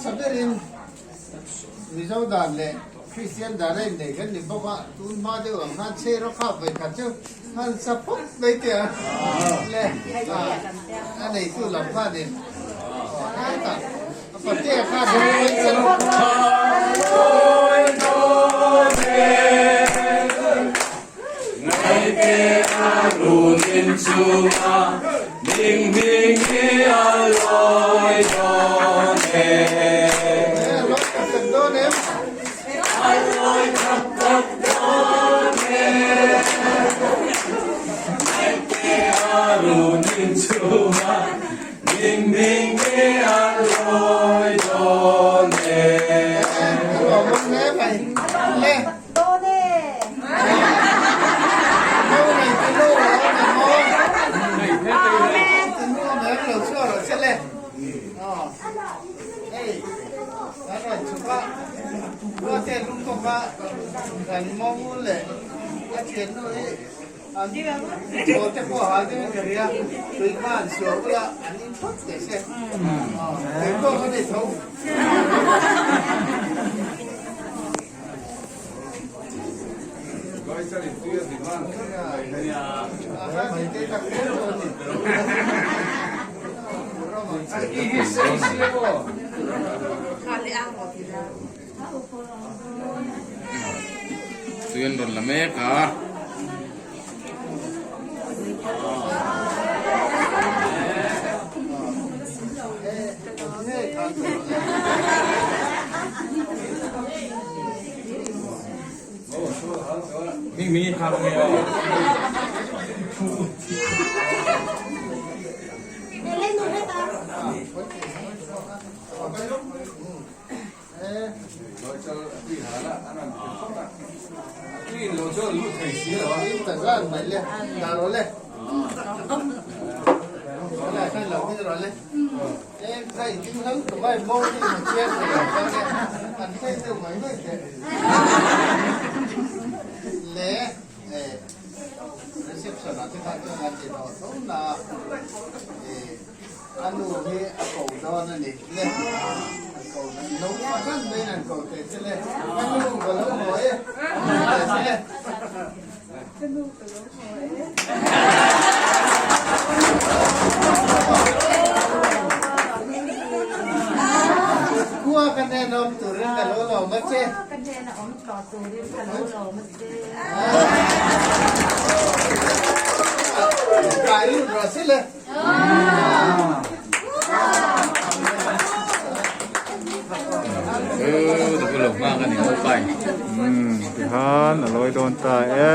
hmasa berin Mizo dan leh Kristian dan a innei kan ni bawk a, tun hma deuh ang khan chheraw khap vawi khat chu han sa phawt mai teh a le a neitu lam khanin aw hetah a patea khan a rawn sa Dawn e! Tui an rawn la mek a. A nu hi a ko dawn a ni le, a ko lo fahran maiin an ko thei che le, ka nu ka lo haw e a ti thei che le. Ka nu ka lo haw e. Khua ka hnen awm turin ka lo lawm a che. Khua ka hnen a awm tawh turin ka lo lawm a che. Kai lut rawh si le. Tihan a lawi dawn ta e.